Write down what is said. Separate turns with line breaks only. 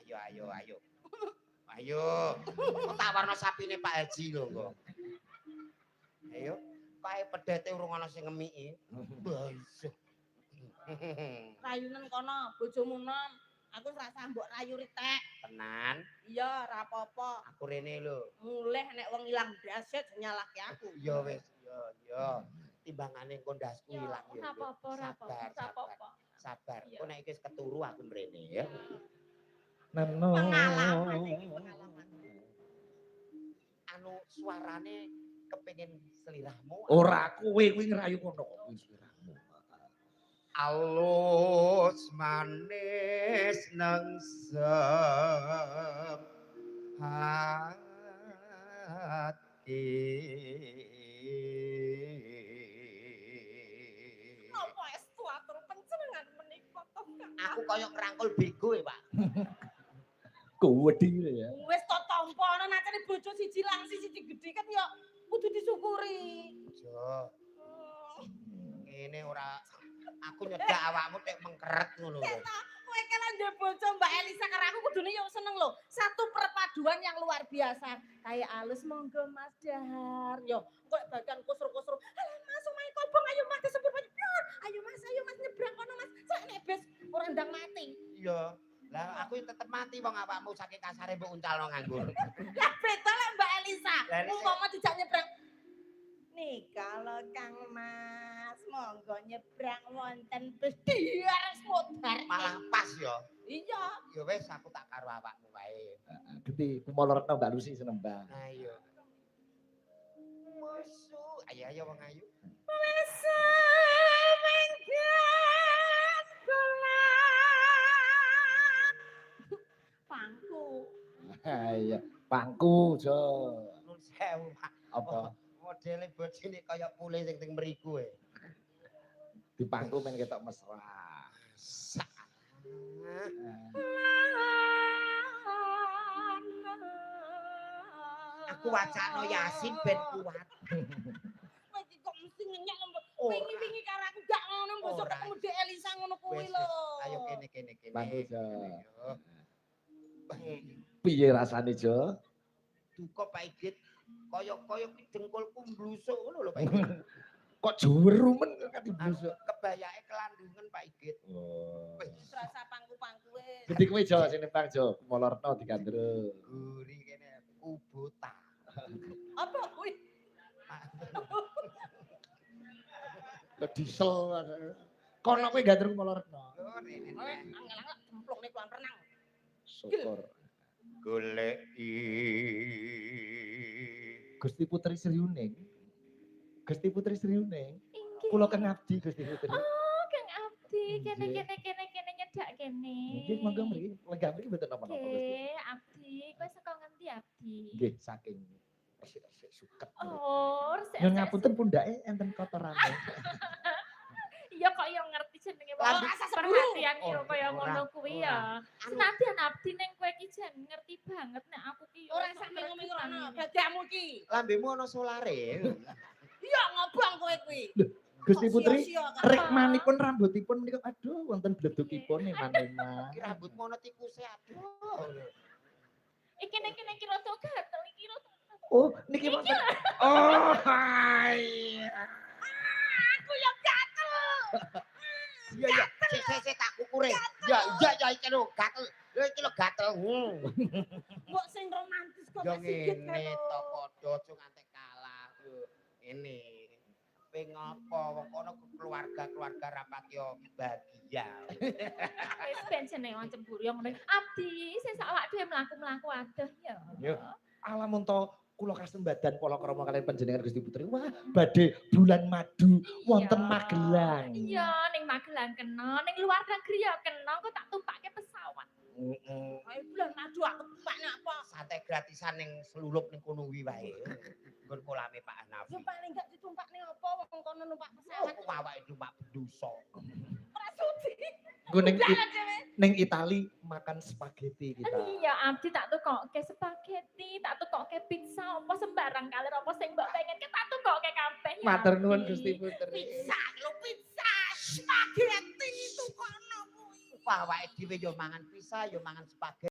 Ayo ayo ayo. Ayo. Kok tak warna sapine Pak Haji lho kok. Ayo, kae pedete urung ana sing ngemiki. Wah, iso.
Rayunen kono, bojomu nom. Aku ora usah mbok rayu ritek.
Tenan,
Iya, ora apa-apa.
Aku rene lho.
Mulih nek wong ilang daset nyalahke aku.
Ya wis, ya ya. Timbangane engko ndasku
Ya,
ilang ya.
ora apa-apa, ora apa-apa,
Sabar,
ora
sabar.
apa-apa.
Sabar.
Iya.
Engko nek iki wis keturu aku mrene ya.
Neno.
Pengalaman iki, pengalaman.
Anu suarane kepengin selirahmu.
Ora, kowe kuwi ngrayu kono kok kuwi sliramu.
Alus manis nengsem hati.
Apa estu atur panjenengan menika to, Kang?
Aku kaya ngrangkul bego ya, Pak.
Kuwedi ya.
Wis to tampa ana nacane bojo siji lang siji gedhe kan ya kudu disyukuri.
Jo, ngene ora aku nyedak awakmu tek mengkeret ngono lho.
Kowe kan ndek bojo Mbak Elisa karo aku kudune yo seneng lho. Satu perpaduan yang luar biasa. Kayak alus, monggo Mas dahar. Yo kok bagian kusur-kusur. Alah Mas, omahe kobong, ayo Mas disebut banyu. Ayo Mas nyebrang kono Mas. Sak nek bis ora ndang mati.
Iya. Lah aku tetep mati wong awakmu saking kasare mbok uncalno nganggur.
Lah beda lek Mbak Elisa.
Lah, Elisa.
Umpama dijak nyebrang. Nih kalau Kang Mas monggo nyebrang wonten bus diar modar.
Malah pas ya.
Iya.
Ya wis aku tak karo awakmu wae.
Geti kumoloretno Mbak Lucy senembang.
Nah iya. Musuh, ayo ayo wong ayu.
Wis menggan bolan. Pangku.
Iya, pangku jo.
Nun sewu, Pak.
Apa?
Modele bojone kaya pule sing teng mriku e.
Dipangku men ketok mesra.
Sak. Aku wacana Yasin ben kuat.
Kowe iki kok mesti ngenyek lho.
Ora.
Wingi-wingi karo aku gak ngono, mbok
Ora.
ketemu Dek Elisa ngono kuwi
Wis,
lho.
wis. Ayo kene kene kene.
Pangku jo.
Ayo.
Piye rasane jo?
Duka Pak Igit kaya-kaya ki dengkulku mblusuk ngono lho Pak Igit.
Kok juweru men kok diblusuk.
Kebayake kelandungan Pak Igit.
Oh.
Wis
Rasa pangku-pangku wis.
Geti kowe jo sing nembang jo, kumoloretno digandrung.
Guri kene kubota.
Apa kuwi?
Ke diesel. Kono kowe gandrung kumoloretno.
Oh, rene.
Angel-angel cemplung ning kolam renang.
Syukur.
Goleki.
Gusti Putri Sriuning. Gusti Putri Sriuning.
Inggih.
Kula kang abdi Gusti Putri.
Oh, Kang Abdi, kene
Nggih.
kene kene kene nyedak kene.
Nggih, monggo mriki. Lenggah mriki mboten napa-napa Gusti.
Nggih, Abdi, kowe saka ngendi Abdi?
Nggih, saking resik-resik suket.
Oh, resik.
Nyuwun ngapunten pundake enten kotorane.
Iya kok ya ngerti jenenge wong
Lah,
rasa seburu.
perhatian yo
Ora,
kaya
ora,
ngono kuwi
ora.
ya. Senadyan Abdi ning kowe ki jan ngerti banget nek aku ki yo
Ora
sok
sak mengu-mengu rono,
gregetan.
bagamu ki.
Lambemu ana solare.
Iya ngobong kowe kuwi.
Gusti
Kok
Putri,
sia-sia kan?
rikmanipun rambutipun menika aduh wonten bledukipun eman-eman.
Ki rambutmu ana tikuse aduh.
Iki nek kene iki rada gatel iki rada.
Oh, niki wonten. Oh, iya.
Aku ya gatel.
Iya iya, sik sik sik tak kukure. Ya iya ya iki lho gatel. Lho iki lho gatel.
Mbok sing romantis kok
Yo
Mas Sigit
ngene
kae
to
lho.
padha aja ngantek kalah. Lho ngene. Pe ngopo wong kono keluarga-keluarga rapat yo bahagia.
Wis ben jenenge wong cemburu yo ngono. Abdi sing sak awak dhewe mlaku-mlaku adoh ya.
Yo. Alamun to kula kasembadan palakrama kaliyan panjenengan Gusti Putri. Wah, badhe bulan madu wonten
Iya.
Magelang.
Iya, ning Magelang kena, ning luar negeri ya kena, kok tak tumpakke pesawat.
Heeh.
Ayo bulan madu aku tumpakne apa?
Sate gratisan ning selulup ning kono kuwi wae. Nggon kolame Pak Hanafi.
Ya paling gak ditumpakne apa wong kono numpak pesawat.
Aku awake numpak bendusa.
Ora sudi.
Nggo ning
Udah dhewe.
ning Itali makan spaghetti kita.
Iya, Abdi tak tukokke spaghetti, tak tukokke pizza, apa sembarang kalir apa sing mbok pengen ki tak tukokke kabeh ya.
Matur nuwun
Abdi.
Gusti Putri.
Pizza lho pizza, spaghetti tukono kuwi.
Awake dhewe yo mangan pizza, yo mangan spaghetti.